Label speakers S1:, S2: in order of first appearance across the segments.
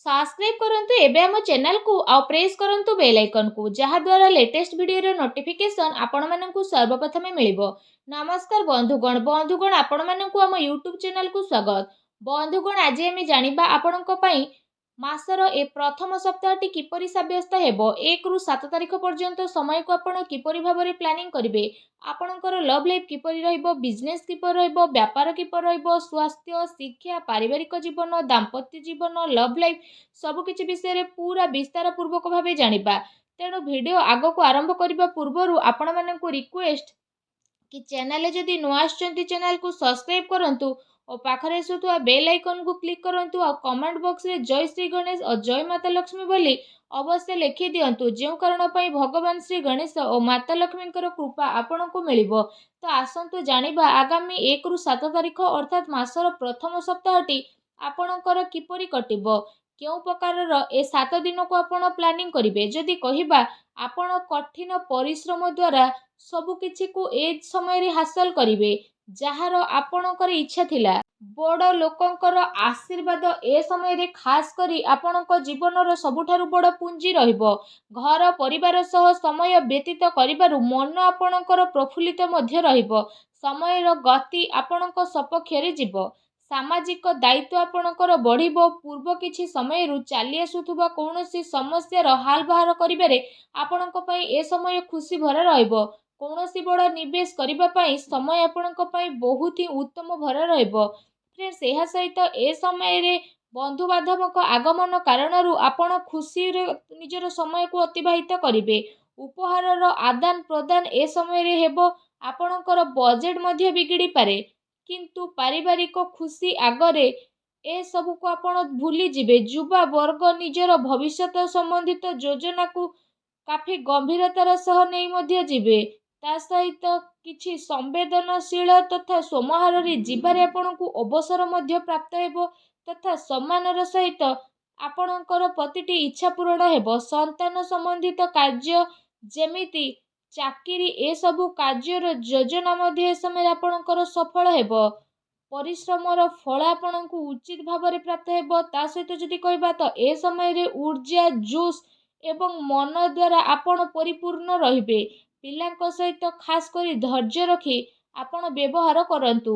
S1: Subscribe କରନ୍ତୁ ଏବେ ଆମ ଚ୍ୟାନେଲକୁ ଆଉ ପ୍ରେସ୍ କରନ୍ତୁ ବେଲ୍ ଆଇକନ୍କୁ, ଯାହାଦ୍ୱାରା ଲେଟେଷ୍ଟ ଭିଡ଼ିଓର ନୋଟିଫିକେସନ୍ ଆପଣମାନଙ୍କୁ ସର୍ବପ୍ରଥମେ ମିଳିବ। ନମସ୍କାର ବନ୍ଧୁଗଣ। ବନ୍ଧୁଗଣ, ଆପଣମାନଙ୍କୁ ଆମ ୟୁଟ୍ୟୁବ୍ ଚ୍ୟାନେଲକୁ ସ୍ୱାଗତ। ବନ୍ଧୁଗଣ, ଆଜି ଆମେ ଜାଣିବା ଆପଣଙ୍କ ପାଇଁ ମାସର ଏ ପ୍ରଥମ ସପ୍ତାହଟି କିପରି ସାବ୍ୟସ୍ତ ହେବ। 1ରୁ 7 ତାରିଖ ପର୍ଯ୍ୟନ୍ତ ସମୟକୁ ଆପଣ କିପରି ଭାବରେ ପ୍ଲାନିଂ କରିବେ, ଆପଣଙ୍କର ଲଭ୍ ଲାଇଫ୍ କିପରି ରହିବ, ବିଜନେସ୍ କିପରି ରହିବ, ବ୍ୟାପାର କିପରି ରହିବ, ସ୍ୱାସ୍ଥ୍ୟ, ଶିକ୍ଷା, ପାରିବାରିକ ଜୀବନ, ଦାମ୍ପତ୍ୟ ଜୀବନ, ଲଭ୍ ଲାଇଫ୍, ସବୁକିଛି ବିଷୟରେ ପୁରା ବିସ୍ତାର ପୂର୍ବକ ଭାବେ ଜାଣିବା। ତେଣୁ ଭିଡ଼ିଓ ଆଗକୁ ଆରମ୍ଭ କରିବା ପୂର୍ବରୁ ଆପଣମାନଙ୍କୁ ରିକ୍ୱେଷ୍ଟ କି ଚ୍ୟାନେଲରେ ଯଦି ନୂଆ ଆସୁଛନ୍ତି, ଚ୍ୟାନେଲକୁ ସବସ୍କ୍ରାଇବ୍ କରନ୍ତୁ ଓ ପାଖରେ ଆସୁଥିବା ବେଲ୍ ଆଇକନ୍କୁ କ୍ଲିକ୍ କରନ୍ତୁ ଆଉ କମେଣ୍ଟ ବକ୍ସରେ ଜୟ ଶ୍ରୀ ଗଣେଶ ଓ ଜୟ ମାତା ଲକ୍ଷ୍ମୀ ବୋଲି ଅବଶ୍ୟ ଲେଖି ଦିଅନ୍ତୁ, ଯେଉଁ କାରଣ ପାଇଁ ଭଗବାନ ଶ୍ରୀ ଗଣେଶ ଓ ମାତା ଲକ୍ଷ୍ମୀଙ୍କର କୃପା ଆପଣଙ୍କୁ ମିଳିବ। ତ ଆସନ୍ତୁ ଜାଣିବା, ଆଗାମୀ 1ରୁ 7 ତାରିଖ ଅର୍ଥାତ୍ ମାସର ପ୍ରଥମ ସପ୍ତାହଟି ଆପଣଙ୍କର କିପରି କଟିବ, କେଉଁ ପ୍ରକାରର ଏ 7 ଦିନକୁ ଆପଣ ପ୍ଲାନିଂ କରିବେ। ଯଦି କହିବା, ଆପଣ କଠିନ ପରିଶ୍ରମ ଦ୍ୱାରା ସବୁକିଛିକୁ ଏ ସମୟରେ ହାସଲ କରିବେ, ଯାହାର ଆପଣଙ୍କର ଇଚ୍ଛା ଥିଲା। ବଡ଼ ଲୋକଙ୍କର ଆଶୀର୍ବାଦ ଏ ସମୟରେ ଖାସ୍ କରି ଆପଣଙ୍କ ଜୀବନର ସବୁଠାରୁ ବଡ଼ ପୁଞ୍ଜି ରହିବ। ଘର ପରିବାର ସହ ସମୟ ବ୍ୟତୀତ କରିବାରୁ ମନ ଆପଣଙ୍କର ପ୍ରଫୁଲ୍ଲିତ ମଧ୍ୟ ରହିବ। ସମୟର ଗତି ଆପଣଙ୍କ ସପକ୍ଷରେ ଯିବ। ସାମାଜିକ ଦାୟିତ୍ୱ ଆପଣଙ୍କର ବଢ଼ିବ। ପୂର୍ବ କିଛି ସମୟରୁ ଚାଲି ଆସୁଥିବା କୌଣସି ସମସ୍ୟାର ହାଲ ବାହାର କରିବାରେ ଆପଣଙ୍କ ପାଇଁ ଏ ସମୟ ଖୁସି ଭରା ରହିବ। କୌଣସି ବଡ଼ ନିବେଶ କରିବା ପାଇଁ ସମୟ ଆପଣଙ୍କ ପାଇଁ ବହୁତ ହିଁ ଉତ୍ତମ ଭରା ରହିବ। ଫ୍ରେଣ୍ଡସ୍, ଏହା ସହିତ ଏ ସମୟରେ ବନ୍ଧୁବାନ୍ଧବଙ୍କ ଆଗମନ କାରଣରୁ ଆପଣ ଖୁସିରେ ନିଜର ସମୟକୁ ଅତିବାହିତ କରିବେ। ଉପହାରର ଆଦାନ ପ୍ରଦାନ ଏ ସମୟରେ ହେବ। ଆପଣଙ୍କର ବଜେଟ୍ ମଧ୍ୟ ବିଗିଡ଼ିପାରେ, କିନ୍ତୁ ପାରିବାରିକ ଖୁସି ଆଗରେ ଏସବୁକୁ ଆପଣ ଭୁଲିଯିବେ। ଯୁବା ବର୍ଗ ନିଜର ଭବିଷ୍ୟତ ସମ୍ବନ୍ଧିତ ଯୋଜନାକୁ କାଫି ଗମ୍ଭୀରତାର ସହ ନେଇ ମଧ୍ୟ ଯିବେ। ତା ସହିତ କିଛି ସମ୍ବେଦନଶୀଳ ତଥା ସମାରୋହରେ ଯିବାରେ ଆପଣଙ୍କୁ ଅବସର ମଧ୍ୟ ପ୍ରାପ୍ତ ହେବ ତଥା ସମ୍ମାନର ସହିତ ଆପଣଙ୍କର ପ୍ରତିଟି ଇଚ୍ଛା ପୂରଣ ହେବ। ସନ୍ତାନ ସମ୍ବନ୍ଧିତ କାର୍ଯ୍ୟ, ଯେମିତି ଚାକିରି, ଏସବୁ କାର୍ଯ୍ୟର ଯୋଜନା ମଧ୍ୟ ଏ ସମୟରେ ଆପଣଙ୍କର ସଫଳ ହେବ। ପରିଶ୍ରମର ଫଳ ଆପଣଙ୍କୁ ଉଚିତ ଭାବରେ ପ୍ରାପ୍ତ ହେବ। ତା ସହିତ ଯଦି କହିବା ତ ଏ ସମୟରେ ଉର୍ଜା, ଜୋସ୍ ଏବଂ ମନ ଦ୍ୱାରା ଆପଣ ପରିପୂର୍ଣ୍ଣ ରହିବେ। ପିଲାଙ୍କ ସହିତ ଖାସ୍ କରି ଧୈର୍ଯ୍ୟ ରଖି ଆପଣ ବ୍ୟବହାର କରନ୍ତୁ,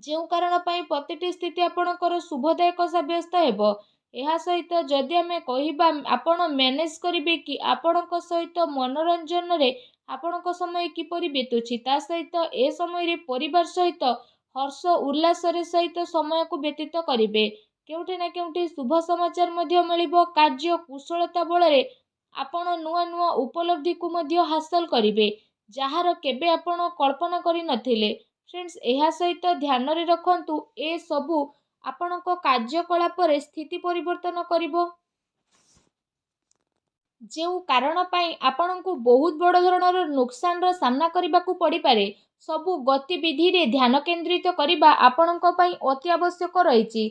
S1: ଯେଉଁ କାରଣ ପାଇଁ ପ୍ରତିଟି ସ୍ଥିତି ଆପଣଙ୍କର ଶୁଭଦାୟକ ସାବ୍ୟସ୍ତ ହେବ। ଏହା ସହିତ ଯଦି ଆମେ କହିବା, ଆପଣ ମ୍ୟାନେଜ୍ କରିବେ କି ଆପଣଙ୍କ ସହିତ ମନୋରଞ୍ଜନରେ ଆପଣଙ୍କ ସମୟ କିପରି ବିତୁଛି। ତା ସହିତ ଏ ସମୟରେ ପରିବାର ସହିତ ହର୍ଷ ଉଲ୍ଲାସରେ ସହିତ ସମୟକୁ ବ୍ୟତୀତ କରିବେ। କେଉଁଠି ନା କେଉଁଠି ଶୁଭ ସମାଚାର ମଧ୍ୟ ମିଳିବ। କାର୍ଯ୍ୟ କୁଶଳତା ବଳରେ ଆପଣ ନୂଆ ନୂଆ ଉପଲବ୍ଧିକୁ ମଧ୍ୟ ହାସଲ କରିବେ, ଯାହାର କେବେ ଆପଣ କଳ୍ପନା କରିନଥିଲେ। ଫ୍ରେଣ୍ଡସ୍, ଏହା ସହିତ ଧ୍ୟାନରେ ରଖନ୍ତୁ, ଏସବୁ ଆପଣଙ୍କ କାର୍ଯ୍ୟକଳାପରେ ସ୍ଥିତି ପରିବର୍ତ୍ତନ କରିବ, ଯେଉଁ କାରଣ ପାଇଁ ଆପଣଙ୍କୁ ବହୁତ ବଡ଼ ଧରଣର ନୁକସାନର ସାମ୍ନା କରିବାକୁ ପଡ଼ିପାରେ। ସବୁ ଗତିବିଧିରେ ଧ୍ୟାନ କେନ୍ଦ୍ରିତ କରିବା ଆପଣଙ୍କ ପାଇଁ ଅତି ଆବଶ୍ୟକ ରହିଛି।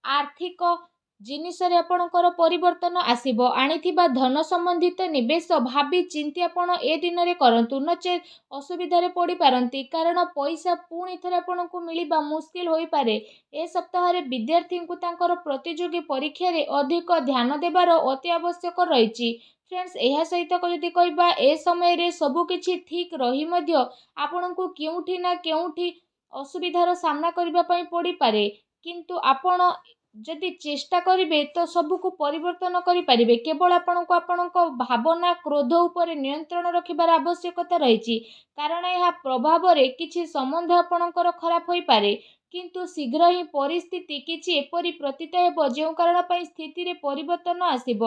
S1: ଆର୍ଥିକ ଜିନିଷରେ ଆପଣଙ୍କର ପରିବର୍ତ୍ତନ ଆସିବ। ଆଣିଥିବା ଧନ ସମ୍ବନ୍ଧିତ ନିବେଶ ଭାବି ଚିନ୍ତି ଆପଣ ଏ ଦିନରେ କରନ୍ତୁ, ନଚେତ୍ ଅସୁବିଧାରେ ପଡ଼ିପାରନ୍ତି, କାରଣ ପଇସା ପୁଣି ଥରେ ଆପଣଙ୍କୁ ମିଳିବା ମୁସ୍କିଲ ହୋଇପାରେ। ଏ ସପ୍ତାହରେ ବିଦ୍ୟାର୍ଥୀଙ୍କୁ ତାଙ୍କର ପ୍ରତିଯୋଗୀ ପରୀକ୍ଷାରେ ଅଧିକ ଧ୍ୟାନ ଦେବାର ଅତି ଆବଶ୍ୟକ ରହିଛି। ଫ୍ରେଣ୍ଡସ୍, ଏହା ସହିତ ଯଦି କହିବା, ଏ ସମୟରେ ସବୁକିଛି ଠିକ୍ ରହି ମଧ୍ୟ ଆପଣଙ୍କୁ କେଉଁଠି ନା କେଉଁଠି ଅସୁବିଧାର ସାମ୍ନା କରିବା ପାଇଁ ପଡ଼ିପାରେ, କିନ୍ତୁ ଆପଣ ଯଦି ଚେଷ୍ଟା କରିବେ ତ ସବୁକୁ ପରିବର୍ତ୍ତନ କରିପାରିବେ। କେବଳ ଆପଣଙ୍କୁ ଆପଣଙ୍କ ଭାବନା, କ୍ରୋଧ ଉପରେ ନିୟନ୍ତ୍ରଣ ରଖିବାର ଆବଶ୍ୟକତା ରହିଛି, କାରଣ ଏହା ପ୍ରଭାବରେ କିଛି ସମ୍ବନ୍ଧ ଆପଣଙ୍କର ଖରାପ ହୋଇପାରେ। କିନ୍ତୁ ଶୀଘ୍ର ହିଁ ପରିସ୍ଥିତି କିଛି ଏପରି ପ୍ରତୀତ ହେବ, ଯେଉଁ କାରଣ ପାଇଁ ସ୍ଥିତିରେ ପରିବର୍ତ୍ତନ ଆସିବ।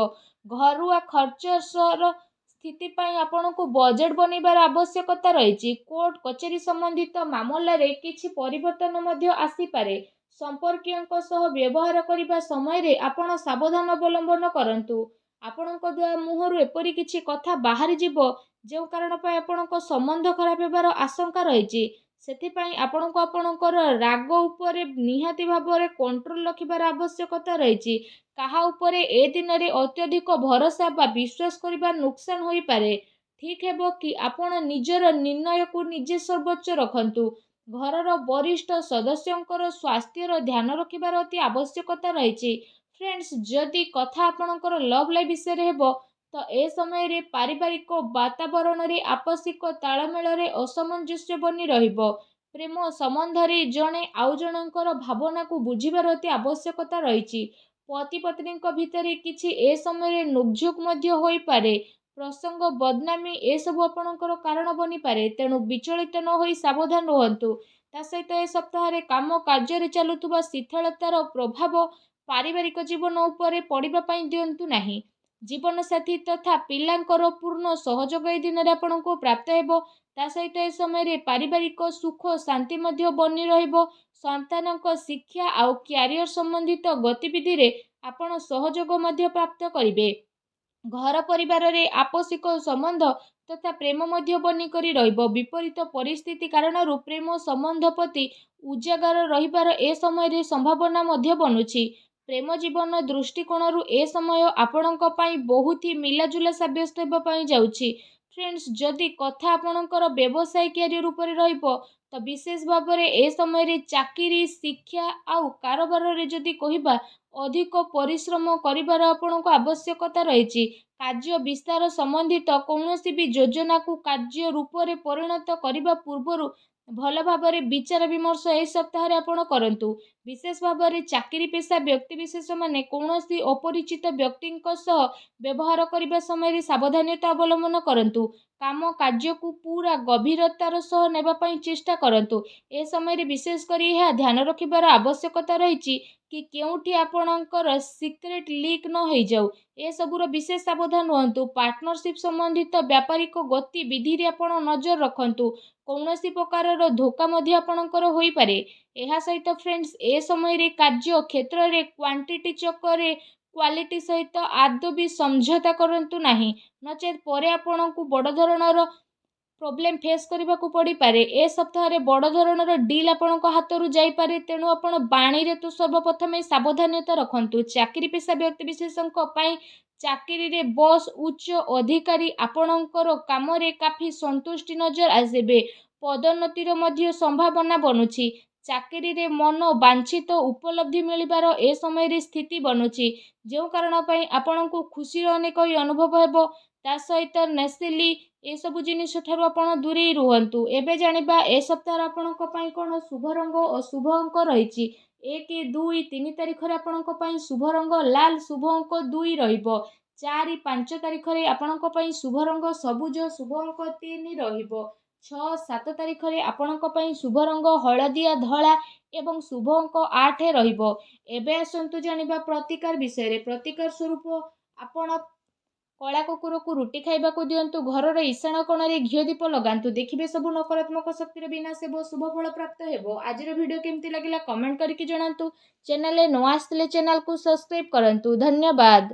S1: ଘରୁଆ ଖର୍ଚ୍ଚର ସ୍ଥିତି ପାଇଁ ଆପଣଙ୍କୁ ବଜେଟ୍ ବନେଇବାର ଆବଶ୍ୟକତା ରହିଛି। କୋର୍ଟ କଚେରୀ ସମ୍ବନ୍ଧିତ ମାମଲାରେ କିଛି ପରିବର୍ତ୍ତନ ମଧ୍ୟ ଆସିପାରେ। ସମ୍ପର୍କୀୟଙ୍କ ସହ ବ୍ୟବହାର କରିବା ସମୟରେ ଆପଣ ସାବଧାନ ଅବଲମ୍ବନ କରନ୍ତୁ। ଆପଣଙ୍କ ଦ୍ୱାରା ମୁହଁରୁ ଏପରି କିଛି କଥା ବାହାରିଯିବ, ଯେଉଁ କାରଣ ପାଇଁ ଆପଣଙ୍କ ସମ୍ବନ୍ଧ ଖରାପ ହେବାର ଆଶଙ୍କା ରହିଛି। ସେଥିପାଇଁ ଆପଣଙ୍କୁ ଆପଣଙ୍କର ରାଗ ଉପରେ ନିହାତି ଭାବରେ କଣ୍ଟ୍ରୋଲ ରଖିବାର ଆବଶ୍ୟକତା ରହିଛି। କାହା ଉପରେ ଏ ଦିନରେ ଅତ୍ୟଧିକ ଭରସା ବା ବିଶ୍ୱାସ କରିବା ନୁକସାନ ହୋଇପାରେ। ଠିକ୍ ହେବ କି ଆପଣ ନିଜର ନିର୍ଣ୍ଣୟକୁ ନିଜେ ସର୍ବୋଚ୍ଚ ରଖନ୍ତୁ। ଘରର ବରିଷ୍ଠ ସଦସ୍ୟଙ୍କର ସ୍ୱାସ୍ଥ୍ୟର ଧ୍ୟାନ ରଖିବାର ଅତି ଆବଶ୍ୟକତା ରହିଛି। ଫ୍ରେଣ୍ଡସ୍, ଯଦି କଥା ଆପଣଙ୍କର ଲଭ୍ ଲାଇଫ୍ ବିଷୟରେ ହେବ, ତ ଏ ସମୟରେ ପାରିବାରିକ ବାତାବରଣରେ ଆପସିକ ତାଳମେଳରେ ଅସାମଞ୍ଜସ୍ୟ ବନି ରହିବ। ପ୍ରେମ ସମ୍ବନ୍ଧରେ ଜଣେ ଆଉ ଜଣଙ୍କର ଭାବନାକୁ ବୁଝିବାର ଅତି ଆବଶ୍ୟକତା ରହିଛି। ପତି ପତ୍ନୀଙ୍କ ଭିତରେ କିଛି ଏ ସମୟରେ ନୋକଝୋକ ମଧ୍ୟ ହୋଇପାରେ। ପ୍ରସଙ୍ଗ ବଦନାମୀ ଏସବୁ ଆପଣଙ୍କର କାରଣ ବନିପାରେ। ତେଣୁ ବିଚଳିତ ନ ହୋଇ ସାବଧାନ ରୁହନ୍ତୁ। ତା ସହିତ ଏ ସପ୍ତାହରେ କାମ କାର୍ଯ୍ୟରେ ଚାଲୁଥିବା ଶିଥିଳତାର ପ୍ରଭାବ ପାରିବାରିକ ଜୀବନ ଉପରେ ପଡ଼ିବା ପାଇଁ ଦିଅନ୍ତୁ ନାହିଁ। ଜୀବନସାଥୀ ତଥା ପିଲାଙ୍କର ପୂର୍ଣ୍ଣ ସହଯୋଗ ଏ ଦିନରେ ଆପଣଙ୍କୁ ପ୍ରାପ୍ତ ହେବ। ତା ସହିତ ଏ ସମୟରେ ପାରିବାରିକ ସୁଖ ଶାନ୍ତି ମଧ୍ୟ ବନି ରହିବ। ସନ୍ତାନଙ୍କ ଶିକ୍ଷା ଆଉ କ୍ୟାରିୟର ସମ୍ବନ୍ଧିତ ଗତିବିଧିରେ ଆପଣ ସହଯୋଗ ମଧ୍ୟ ପ୍ରାପ୍ତ କରିବେ। ଘର ପରିବାରରେ ଆପୋଷିକ ସମ୍ବନ୍ଧ ତଥା ପ୍ରେମ ମଧ୍ୟ ବନିକରି ରହିବ। ବିପରୀତ ପରିସ୍ଥିତି କାରଣରୁ ପ୍ରେମ ସମ୍ବନ୍ଧ ପ୍ରତି ଉଜାଗର ରହିବାର ଏ ସମୟରେ ସମ୍ଭାବନା ମଧ୍ୟ ବନୁଛି। ପ୍ରେମ ଜୀବନ ଦୃଷ୍ଟିକୋଣରୁ ଏ ସମୟ ଆପଣଙ୍କ ପାଇଁ ବହୁତ ହି ମିଲାଜୁଲା ସାବ୍ୟସ୍ତ ହେବା ପାଇଁ ଯାଉଛି। ଫ୍ରେଣ୍ଡସ୍, ଯଦି କଥା ଆପଣଙ୍କର ବ୍ୟବସାୟ କ୍ୟାରିୟର ଉପରେ ରହିବ, ତ ବିଶେଷ ଭାବରେ ଏ ସମୟରେ ଚାକିରି, ଶିକ୍ଷା ଆଉ କାରବାରରେ ଯଦି କହିବା, ଅଧିକ ପରିଶ୍ରମ କରିବାର ଆପଣଙ୍କୁ ଆବଶ୍ୟକତା ରହିଛି। କାର୍ଯ୍ୟ ବିସ୍ତାର ସମ୍ବନ୍ଧିତ କୌଣସି ବି ଯୋଜନାକୁ କାର୍ଯ୍ୟ ରୂପରେ ପରିଣତ କରିବା ପୂର୍ବରୁ ଭଲ ଭାବରେ ବିଚାର ବିମର୍ଶ ଏହି ସପ୍ତାହରେ ଆପଣ କରନ୍ତୁ। ବିଶେଷ ଭାବରେ ଚାକିରି ପେଶା ବ୍ୟକ୍ତିବିଶେଷମାନେ କୌଣସି ଅପରିଚିତ ବ୍ୟକ୍ତିଙ୍କ ସହ ବ୍ୟବହାର କରିବା ସମୟରେ ସାବଧାନତା ଅବଲମ୍ବନ କରନ୍ତୁ। କାମ କାର୍ଯ୍ୟକୁ ପୁରା ଗଭୀରତାର ସହ ନେବା ପାଇଁ ଚେଷ୍ଟା କରନ୍ତୁ। ଏ ସମୟରେ ବିଶେଷ କରି ଏହା ଧ୍ୟାନ ରଖିବାର ଆବଶ୍ୟକତା ରହିଛି କି କେଉଁଠି ଆପଣଙ୍କର ସିକ୍ରେଟ୍ ଲିକ୍ ନ ହେଇଯାଉ। ଏସବୁର ବିଶେଷ ସାବଧାନ ରୁହନ୍ତୁ। ପାର୍ଟନରସିପ୍ ସମ୍ବନ୍ଧିତ ବ୍ୟାପାରିକ ଗତିବିଧିରେ ଆପଣ ନଜର ରଖନ୍ତୁ। କୌଣସି ପ୍ରକାରର ଧୋକା ମଧ୍ୟ ଆପଣଙ୍କର ହୋଇପାରେ। ଏହା ସହିତ ଫ୍ରେଣ୍ଡସ୍, ଏ ସମୟରେ କାର୍ଯ୍ୟ କ୍ଷେତ୍ରରେ କ୍ୱାଣ୍ଟିଟି ଚକରେ କ୍ୱାଲିଟି ସହିତ ଆଦୌ ବି ସମଝୋତା କରନ୍ତୁ ନାହିଁ, ନଚେତ୍ ପରେ ଆପଣଙ୍କୁ ବଡ଼ ଧରଣର ପ୍ରୋବ୍ଲେମ୍ ଫେସ୍ କରିବାକୁ ପଡ଼ିପାରେ। ଏ ସପ୍ତାହରେ ବଡ଼ ଧରଣର ଡିଲ୍ ଆପଣଙ୍କ ହାତରୁ ଯାଇପାରେ। ତେଣୁ ଆପଣ ବାଣୀରେ ତ ସର୍ବପ୍ରଥମେ ସାବଧାନତା ରଖନ୍ତୁ। ଚାକିରି ପେଶା ବ୍ୟକ୍ତିବିଶେଷଙ୍କ ପାଇଁ ଚାକିରିରେ ବସ୍, ଉଚ୍ଚ ଅଧିକାରୀ ଆପଣଙ୍କର କାମରେ କାଫି ସନ୍ତୁଷ୍ଟି ନଜର ଆସିବେ। ପଦୋନ୍ନତିର ମଧ୍ୟ ସମ୍ଭାବନା ବନୁଛି। ଚାକିରିରେ ମନ ବାଞ୍ଛିତ ଉପଲବ୍ଧି ମିଳିବାର ଏ ସମୟରେ ସ୍ଥିତି ବନୁଛି, ଯେଉଁ କାରଣ ପାଇଁ ଆପଣଙ୍କୁ ଖୁସିର ଅନେକ ଅନୁଭବ ହେବ। ତା ସହିତ ନେସିଲି ଏସବୁ ଜିନିଷ ଠାରୁ ଆପଣ ଦୂରେଇ ରୁହନ୍ତୁ। ଏବେ ଜାଣିବା ଏ ସପ୍ତାହରେ ଆପଣଙ୍କ ପାଇଁ କ'ଣ ଶୁଭ ରଙ୍ଗ ଓ ଶୁଭ ଅଙ୍କ ରହିଛି। 1, 2, 3 ତାରିଖରେ ଆପଣଙ୍କ ପାଇଁ ଶୁଭ ରଙ୍ଗ ଲାଲ, ଶୁଭ ଅଙ୍କ 2 ରହିବ। 4, 5 ତାରିଖରେ ଆପଣଙ୍କ ପାଇଁ ଶୁଭ ରଙ୍ଗ ସବୁଜ, ଶୁଭ ଅଙ୍କ 3 ରହିବ। 6, 7 ତାରିଖରେ ଆପଣଙ୍କ ପାଇଁ ଶୁଭ ରଙ୍ଗ ହଳଦିଆ, ଧଳା ଏବଂ ଶୁଭ ଅଙ୍କ 8 ରହିବ। ଏବେ ଆସନ୍ତୁ ଜାଣିବା ପ୍ରତିକାର ବିଷୟରେ। ପ୍ରତିକାର ସ୍ୱରୂପ ଆପଣ କଳା କୁକୁରକୁ ରୁଟି ଖାଇବାକୁ ଦିଅନ୍ତୁ। ଘରର ଈଶାନ କୋଣରେ ଘିଅ ଦୀପ ଲଗାନ୍ତୁ। ଦେଖିବେ, ସବୁ ନକାରାତ୍ମକ ଶକ୍ତିର ବିନାଶ ହେବ, ଶୁଭ ଫଳ ପ୍ରାପ୍ତ ହେବ। ଆଜିର ଭିଡ଼ିଓ କେମିତି ଲାଗିଲା କମେଣ୍ଟ କରିକି ଜଣାନ୍ତୁ। ଚ୍ୟାନେଲରେ ନୂଆ ଆସିଥିଲେ ଚ୍ୟାନେଲକୁ ସବସ୍କ୍ରାଇବ୍ କରନ୍ତୁ। ଧନ୍ୟବାଦ।